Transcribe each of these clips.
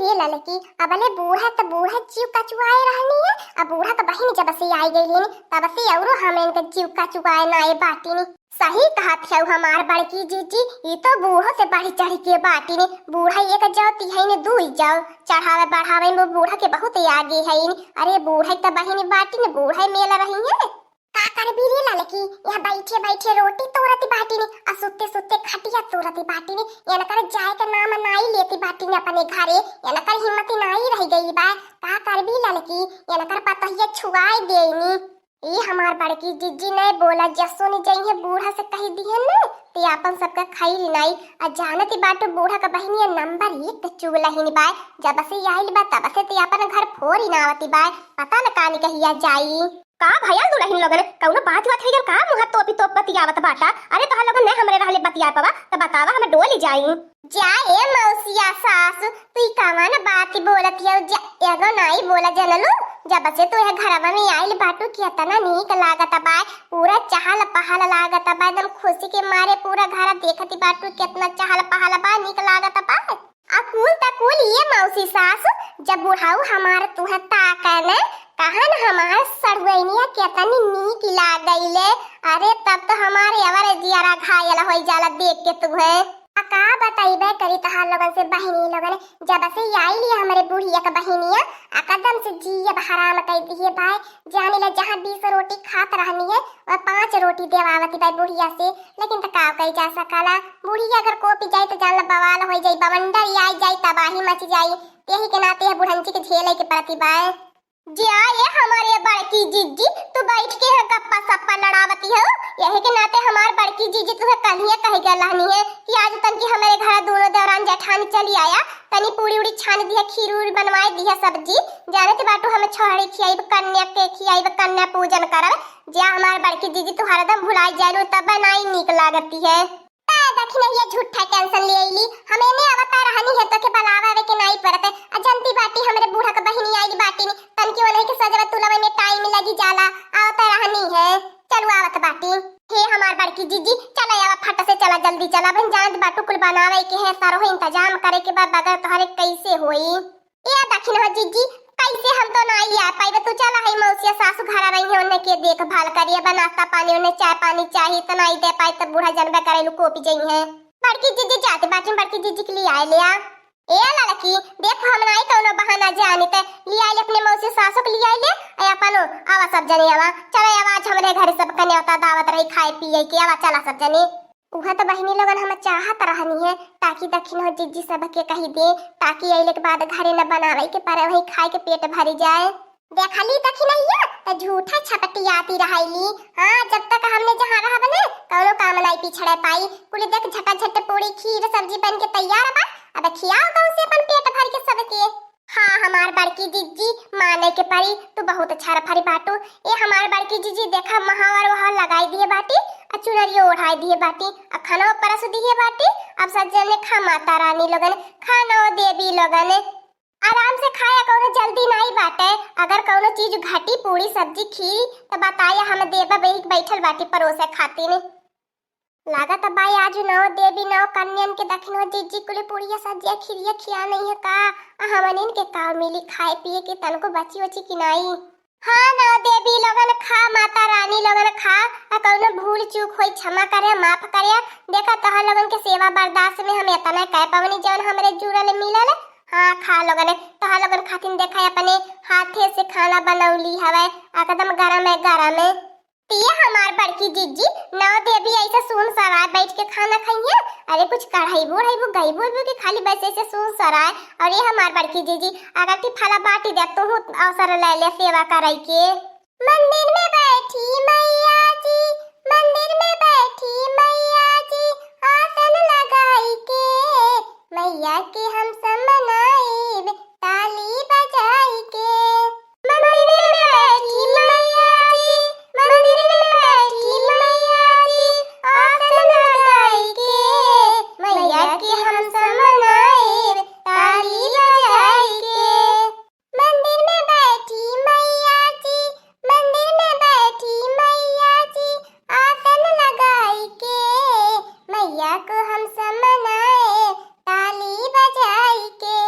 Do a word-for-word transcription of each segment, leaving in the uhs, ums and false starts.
ए ललकी, अबले बूढ़ा त बूढ़ा जीव कचुआए रहनी है, अब बूढ़ा क बहिन जब से आई गई है, तब से औरो हम इनका जीव कचुआए नाए बाटिनी। सही कहत हऊ हमार बड़की जीजी, ई तो बूढ़ो से बढ़ चढ़ के बाटिनी। बूढ़ा एक जाओ तिहाई ने दुई जाओ, चढ़ावे बढ़ावे में बूढ़ा के बहुत आगे है। अरे बूढ़ा त बहिनी बाटिनी, बूढ़ा मेला रही है। का करबी रे ललकी, यहाँ बैठे बैठे रोटी तोरती बाटिनी, आ सुत्ते सुत्ते खटिया तोरती बाटिनी। इनकर जाए के नाम नाई लेती बाटिनी अपने घरे, इनकर हिम्मत नाई रह गई बा। का करबी ललकी, इनकर पतहिया छुआई देनी। ई हमार बड़की जिज्जी नहीं बोला, जसो ने जइहे बूढ़ा से कह दिहे न, ते आपन सबका खैर नाई। आ जानती बाटू बूढ़ा का बहिनिया नंबर एक चुगलहिन बाय, जब से आइल बा तब से ते आपन घर फोरी ना आवती बाय, पता न कानी कहिया जाई। का भयल दुलहिन लोगन, कउनो बात वात है का? मुँह तोपी तोप बतियावत बाटा। अरे तोहर लोगन नहीं हमरे रहले बतिया पावा, त बतावा हम डोली जाई। जा ए मौसिया सासु, तू ई कवन बात बोलत हऊ? जा, एगो नाई बोला जनलू, जब से तू यह घरवा में आइल बाटू, केतना नीक लागत बा, पूरा चहल पहल लागत बा, एकदम खुशी के मारे पूरा घर देखत बाटू, केतना चहल पहल बा, नीक लागत बा। आ कुल त कुल ये मौसी सासु, जब बुढ़ाऊ हमार तुहे ताकन, कहन हमार सड़ुआइनिया केतनी नीक लागइले। अरे तब तो हमारे अवर जियरा घायल होइ जाला देख के तुहे। आ का बतइबे करी तहार लोगन से बहिनी लोगन, जब से आइली हमरे बुढ़िया क बहिनिया, आ कदम से जी अब हराम कइ दिहे बाय। जानी ला जहाँ बीस रोटी खात रहनी है, वह पाँच रोटी देवावती बाय बुढ़िया से। लेकिन त का कही जा सकला, बुढ़िया अगर कोपी जाई त जान ला बवाल होइ जाई, बवंडर आई जाई, तबाही मच जाई। तेही के नाते यह बुढ़ंची के झेले के पड़ती बाय। जा ए हमारे बड़की जिज्जी, तू बैठ के यहाँ गप्पा सप्पा लड़ावती हो। यही के नाते हमार बड़की जिज्जी तुहे कल्हिए कह गलहनी है कि आज तनकी हमरे घर दूनो देवरान जेठानी चली आया, तनी पूड़ी उड़ी छान दिया, खीर उरी बनवाए दिया, सब्जी। जानत बाटू हम छोहड़ी खियाइब, कन्या के खियाइब, कन्या पूजन करब। जा हमार बड़की जिज्जी, तू हरदम भुलाई जालू, तब नाई नीक लागती है। ए, दखिनहिया झूठा tension ले अइली। हम एने आवता रहनी है, तोके बलावे आवे के नाई पड़त। आ जनती बाटी, हमरे बूढ़ा क बहिनी आइल बाटी, तनकी ओनही के सजवा तुलवे में time लगी जाला। आवता रहनी है, चलू आवत बाटी। हे हमार बड़की जिज्जी, चला आवा, फट से चला, जल्दी चला। बन जानत बाटू कुल बनावे के है, सारो इंतजाम करे के बा, बगैर तोहरे कैसे होई? ए दखिनहा जिज्जी, कैसे हम तो नाई आ पाइबे? तू चला है मौसिया सासु घर रही है, उन्हें के देखभाल करिए, बा नाश्ता पानी, उन्हें चाय पानी चाही त नाई दे पाई, त बूढ़ा जनबे करेलू कोपी जई है। बड़की जिज्जी जाते बाटी, बड़की जिज्जी के लिए आए ले आ। ए लड़की, देख हम नाई कौनो बहाना जानी त ले आइल अपने मौसी सासु के ले आइले, ए अपनो आवा सब जने आवा, चला आवा, आज हमरे घर सब कन्या दावत रही खाए पिए के, आवा चला सब जने। उहे त बहिनी लोगन हम चाहत रहनी है, ताकि दखिनहो जिज्जी सबके कही दे, ताकि अइले के बाद घरे न बनावे के परे, वहीं खाए के पेट भरी जाए। देखली दखिनहिया, त झूठा छपटियाती रहली। हाँ, जब तक हमने जहाँ रहब ने, कौनो काम नाई पिछड़े पाई। कुल देख झटाझट पूड़ी, खीर, सब्जी बन के तैयार बा। अब खियाओ तो उसे अपन पेट भर के सबके। हाँ, हमार बड़की जिज्जी, माने के परी, तू बहुत अच्छा रफरी बाटू। ए हमार बड़की जिज्जी, देखा, महावर वहावर लगाई दिए बाटी, आ चुनरियो ओढ़ाई दिए बाटी, आ खाना परस दिए बाटी। अब सब जने खा माता रानी लोगन, खा नौ देवी लोगन। आराम से खाया, कौनो जल्दी नाई बाटे। अगर कौनो चीज घटी, पूरी, सब्जी, खीर, त बताया, हम देबा, बैठ, बैठल बाटी परोसे खातिर। लागत बाई आज नौ देवी नौ कन्यन के दखिनहो जिज्जी कुल पुड़िया सब्जिया खिरिया खिया नहीं है का? आ हमनिन के का मिली खाए पिए के, तनको बची वची कि नाई? हाँ नौ देवी लोगन खा, माता रानी लोगन खा, आ कौनो भूल चूक होई क्षमा करे, माफ करे। देखा तोहर लोगन के सेवा बर्दाश्त में हम इतना कह पवनी जौन हमरे जुड़ल मिलल। हाँ खा लोगन, तोहर लोगन खातिन देखा अपने हाथे से खाना बनौली हवे, एकदम गरम है गरम है। तिया हमार बड़की जिज्जी, नौ देवी ऐसे सून सराय बैठ के खाना खइहे? अरे कुछ कढ़ाईबू उढ़ाईबू गईबू उईबू कि खाली बस ऐसे सून सराय? और ये हमार बड़की जिज्जी, अगर कि फला बाटी दे, तू अवसर ले ले सेवा करे के। मंदिर में बैठी मैया जी, मंदिर में बैठी मैया जी, आसन लगाई के, मैया के हम सब मनाइब, ताली बजाई के। मंदिर में बैठी मैया जी, मंदिर में बैठी मैया जी, आसन लगाई के, मैया के हम सब मनाइब, ताली बजाई के। मंदिर में बैठी मैया जी, मंदिर में बैठी मैया जी, आसन लगाई के, मैया को हम सब मनाए, ताली बजाई के।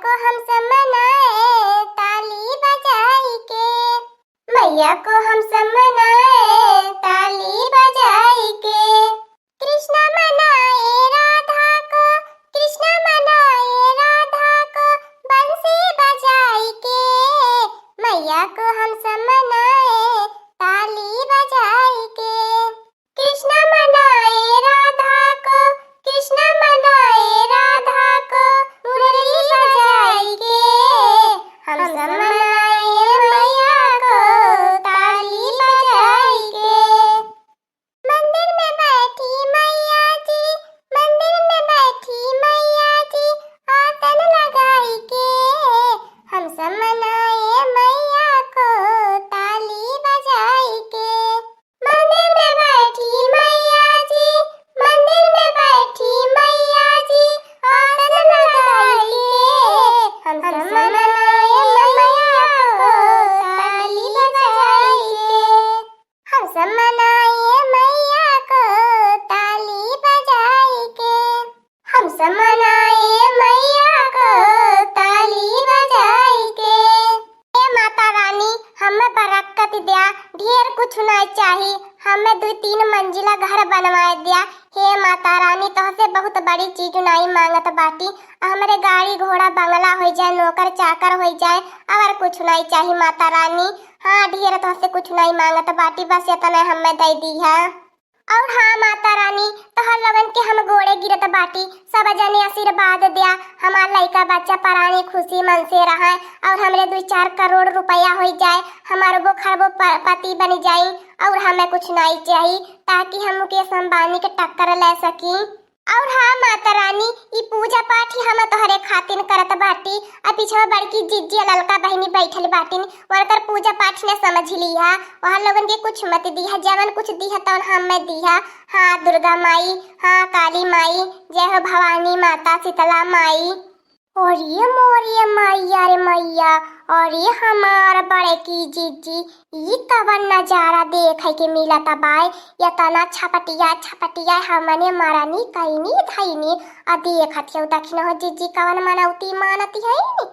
को हम सब मनाए ताली बजाई के, मैया को हम सब मनाए ताली बजाई के। कृष्णा मनाए राधा को, कृष्णा मनाए राधा को, बंसी बजाई के। मैया को हम सब मनाए ताली बजाई के। कृष्णा मनाए राधा को, कृष्णा मनाए राधा को, मुरली बजाई के। हम सब मनाए मैया को ताली बजाई के। मंदिर में बैठी मैया जी, मंदिर में बैठी मैया जी, आसन लगाई के। हम सब मनाए मैया को ताली बजाई के। मंदिर में बैठी मैया जी, मंदिर में बैठी मैया जी, आसन लगाई के। हम सब मनाए मैया को ताली बजाई के। हम सब मनाए मैया को ताली बजाई के। हम सब मनाए मैया को ताली बजाई के। हे माता रानी, हमें बरकत द्या, ढेर कुछ नाई चाही, हमें दुइ तीन मंजिला घर बनवाए द्या। हे माता रानी, तोहसे बहुत बड़ी चीज नाई मांगत बाटी, हमरे गाड़ी घोड़ा बंगला होइ जाए, नौकर चाकर होइ जाए, और कुछ नाई चाही माता रानी। हाँ, ढेर तोहसे कुछ नाई मांगत बाटी, बस एतना हमें दइ दिहा। और हाँ माता रानी, तोहर लोगन के हम गोड़े गिरत बाटी, सब जने आशीर्वाद द्या, हमार लइका बच्चा परानी खुशी मन से रहै, और हमरे दुइ चार करोड़ रुपया होइ जाए, हमार वो खरबो प-, पति बन जाई, और हमें कुछ नाई चाही, ताकि हम मुकेश अंबानी के टक्कर ले सकी। और हाँ माता रानी, ई पूजा पाठ ही हम तोहरे खातिन करत बाटी। आ पिछवा बड़की जिज्जी आ ललका बहिनी बैठल बाटिन, उनकर पूजा पाठ न समझ लिहा। वहाँ लोगन के कुछ मत दिहा, जवन कुछ दिहा तवन हमें दिहा। हाँ दुर्गा माई, हाँ काली माई, जय हो भवानी माता शीतला माई। अरे मोरे मैया रे मैया, अरे हमार बड़की जिज्जी, ई कवन नजारा देखे के मिलत बाय। एतना छपटिया छपटिया हमने मरनी कइनी धइनी, आ देखत हौ दखिन हो जिज्जी कवन मनौती मानत हइन।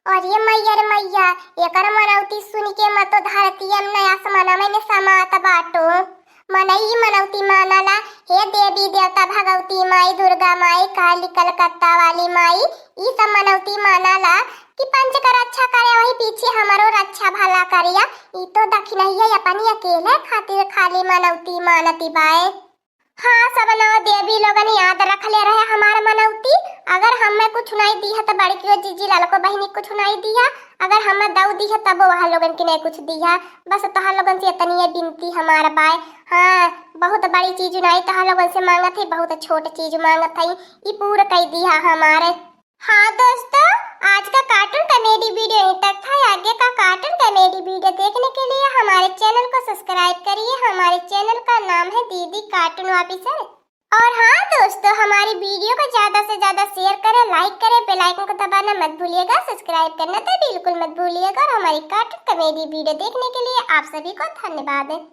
अरे मैया रे मैया, एकर मनौती सुनि के मतो धरती में आसमानवा में समात बाटो। मनई मनौती मानला, हे देवी देवता भगवती माई, दुर्गा माई, काली कलकत्ता वाली माई, ई सब मनौती मानला कि पंच का रक्षा करे, वही पीछे हमरो रक्षा भला करिया। ई तो दखिनहिया अपनी अकेले खातिर खाली मनौती मानती बाय। हाँ, सब नौ देवी लोगन याद रखले रहे हमार मनौती। अगर हमें कुछ नाई दिहा त बड़कियो जिज्जी ललको बहिनी कुछ नाई दिहा, अगर हमें दऊ दिहा तब वह लोगन के नाई कुछ दिहा। बस तोहार लोगन से इतनी ये बिनती हमार बाय। हाँ, बहुत बड़ी चीज नाई तोहार लोगन से मांगत है, बहुत छोट चीज मांगत है, ई पूरा कई दिहा हमारे। हाँ दोस्तों, आज का cartoon comedy video यहीं तक था। आगे का cartoon comedy video देखने के लिए हमारे channel को subscribe करिए। हमारे channel का नाम है दीदी Cartoon Officer। और हाँ दोस्तों, हमारी video को ज्यादा से ज्यादा share करें, like करें, bell icon को दबाना मत भूलिएगा, subscribe करना तो बिल्कुल मत भूलिएगा। और हमारी cartoon comedy video देखने के लिए आप सभी को धन्यवाद।